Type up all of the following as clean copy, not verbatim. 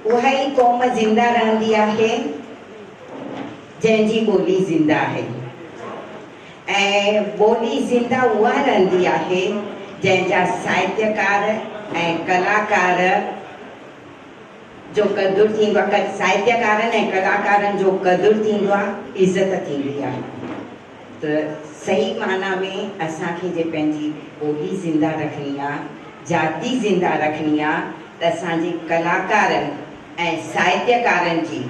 اها ئي قوم زنده رهندي آهي جنهن جي ٻولي زنده آهي ۽ ٻولي زنده اها رهندي آهي جنهن جا ساهتيڪار ۽ ڪلاڪار جو قدر ٿيندو آهي، ساهتيڪارن ۽ ڪلاڪارن جو قدر ٿيندو آهي، عزت ٿيندي آهي ته صحيح معنيٰ ۾ اسان کي جي پنهنجي ٻولي زنده رکڻي آهي، جاتي زنده رکڻي آهي ته اسان جي ڪلاڪارن ۽ ساهتيڪارن جي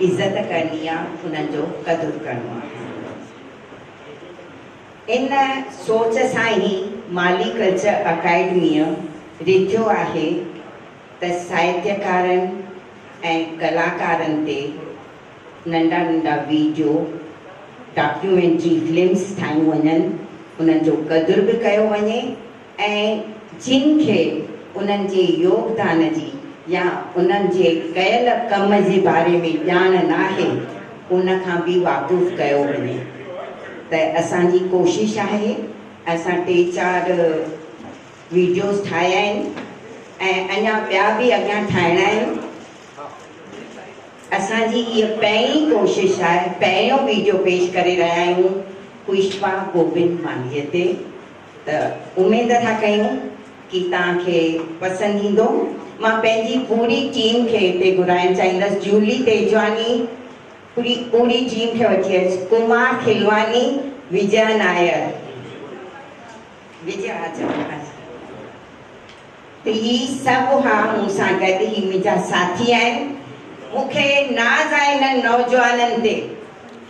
عزت ڪرڻي آهي، انهن جو قدر ڪرڻو آهي. ان سوچ سان ئي مالي ڪلچر اڪيڊميء رٿيو آهي ته ساهتيڪارن ۽ ڪلاڪارن تي ننڍا ننڍا ويڊيو ڊاڪيومينٽري فلمز ٺاهيون وڃن، انهن جو قدر به ڪيو وڃي ۽ جن کي انهن جي يوگدان جي يا انهن جي ڪيل ڪم جي باري ۾ ڄاڻ ناهي ان کان به واقف ڪيو وڃي ته اسان جي ڪوشش آهي اسان ٽي چار ويڊيوز ٺاهيا آهن ۽ اڃا ٻيا به اڳيان ٺاهڻا آهن. اسان جي هيء پهرين ڪوشش آهي، پهريون ويڊيو پيش ڪري رهيا آهيون پشپا گوبند مالهيء تي ته اميد ٿا ڪيون ڪي توهان کي پسند ايندو. مان پنهنجي پوري ٽيم کي هتي گهرائڻ چاهيندس، جولي تيجواني، پوري پوري ٽيم کي وٺي اچ، ڪمار کلواني، وجيا نائر. وجيا اچ اچ. ته هي سڀ ها مون سان گڏ هي منهنجا ساٿي آهن. مون کي ناز آهي انهن نوجوانن تي.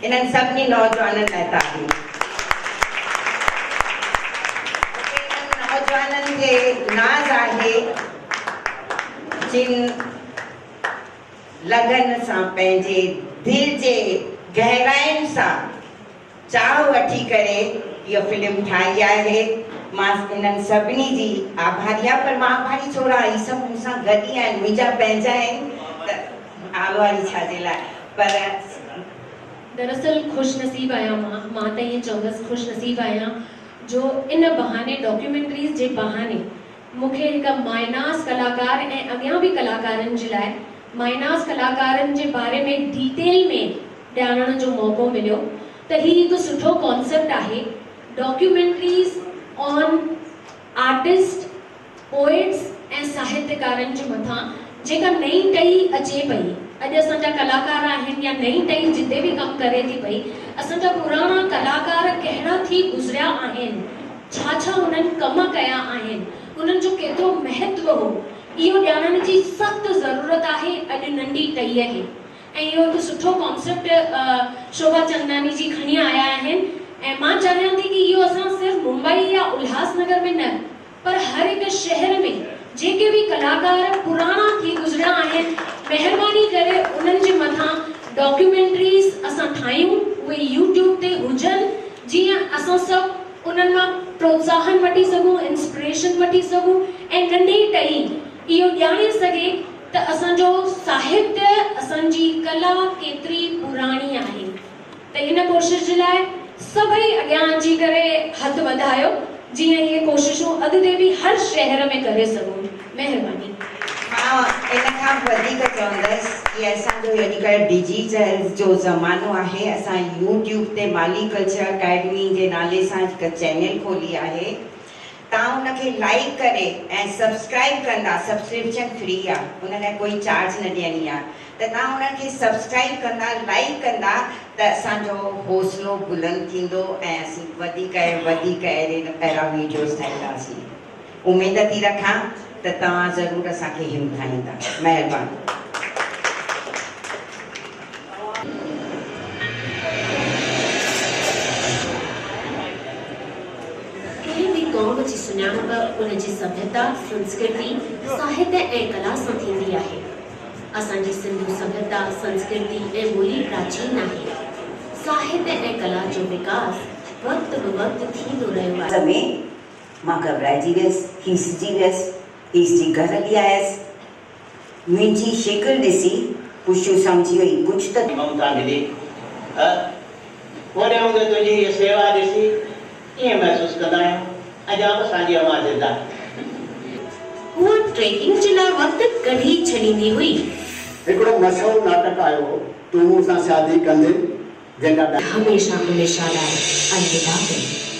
انهن سڀني نوجوانن لاء تاڙيون. مون کي انهن نوجوانن تي ناز آهي جن لگن سان پنهنجي دل جي گهراين سان چاهه وٺي ڪري اها فلم ٺاهي آهي. مان انهن سڀني جي آڀاري آهيان پر مان آڀاري ڇو رهان هي سڀ مون سان گڏ ئي آهن منهنجا پنهنجا آهن ته آڀاري ڇا جي لاء پر. دراصل خوش نصيب آهيان مان، مان ته ائين چوندس خوش نصيب آهيان جو ان بهاني ڊاڪيومينٽريز جي بهاني مون کي هڪ مايناز ڪلاڪار ۽ اڳيان به ڪلاڪارن جي لاء مايناز ڪلاڪارن جي باري ۾ ڊيٽيل ۾ ڄاڻڻ جو موقعو مليو ته هي هڪ سٺو ڪانسيپٽ آهي ڊاڪيومينٽريز آن آرٽسٽ، پوئٽس ۽ ساهتڪارن جي مٿان جيڪا نئين ٽهي اچي پئي اڄ اسان جا ڪلاڪار آهن يا نئين ٽهي جتي به ڪم ڪري ٿي پئي اسان جا پراڻا ڪلاڪار ڪهڙا ٿي گذريا آهن ڇا ڇا انهن ڪم ڪيا آهن انهن جو ڪيترو مهتو هو اهو ڄاڻڻ جي سخت ضرورت آهي اڄ ننڍي ٽهيء کي ۽ اهو هڪ سٺو ڪانسيپٽ شوڀا چندناني جي کڻي آيا آهن ۽ مان چاهيان ٿي ڪي اهو اسان صرف ممبئي يا الهاس نگر ۾ نه پر هر هڪ شهر ۾ جيڪي به ڪلاڪار پراڻا ٿي گذريا آهن مهرباني ڪري انهن جي مٿان ڊاڪيومينٽريز اسان ٺاهيون اهي يوٽيوب تي هجن جيئن اسان سڀ انهن مان پروتساهن وٺي سگهون انسپريشن وٺي سگهون ۽ ننڍي ٽهي اهو ڄاڻي سگهي ته اسان جو ساهتيه، اسان جي ڪلا ڪيتري پراڻي آهي ته ان ڪوشش جي لاء سڀئي اڳيان اچي ڪري هٿ وڌايو جيئن اهي ڪوششون اڳتي به هر شهر ۾ ڪري سگهون. مهرباني. مان ان کان به وڌيڪ چوندس ڪي اسان جو هي اڄڪلهه ڊجيٽل جو زمانو آهي اسان يوٽيوب تي مالي ڪلچر اڪيڊمي جي نالي سان هڪ چينل کولي آهي توهان ان کي لائيڪ ڪري ۽ سبسڪرائيب ڪندا سبسڪرپشن فري آ ان لاء ڪوئي چارج نه ڏيڻي آ ته توهان انهن کي سبسڪرائيب ڪندا لائيڪ ڪندا ته اسان جو حوصلو بلند ٿيندو ۽ اسين وڌيڪ ۽ وڌيڪ اهڙي اهڙا ويڊيوز ٺاهينداسين اميد ٿي رکان ته توهان ضرور اسان کي همٿائيندا مهرباني. ڪنهن به قوم جي سڃاڻپ ان جي سڀيتا، سنسڪرتي، ساهتيه ۽ ڪلا سان ٿيندي آهي. اسان جي سنڌو سڀيتا، سنسڪرتي ۽ ٻولي پراچين آهي. ساهتيه ۽ ڪلا جو وڪاس وقت به وقت ٿيندو رهيو آهي. ۾ مان گهٻرائجي ويس، هيسجي ويس، هيسجي گهر هلي آيس. منهنجي شڪل ڏسي پشو سمجهي وئي ڪجهه ته. ممتا ملي. وڏي هوندي تنهنجي هيء سيوا ڏسي ائين محسوس ڪندا آهيون اڃا به ساڳي امان زنده آهي. هوء ٽريڪنگ جي لاء وقت ڪڍي ڇڏيندي هئي. هڪڙو مشهور ناٽڪ آيو هو، تون مون سان شادي ڪندين؟ جنهن جا هميشه هميشه لاء الوداع ڪئي.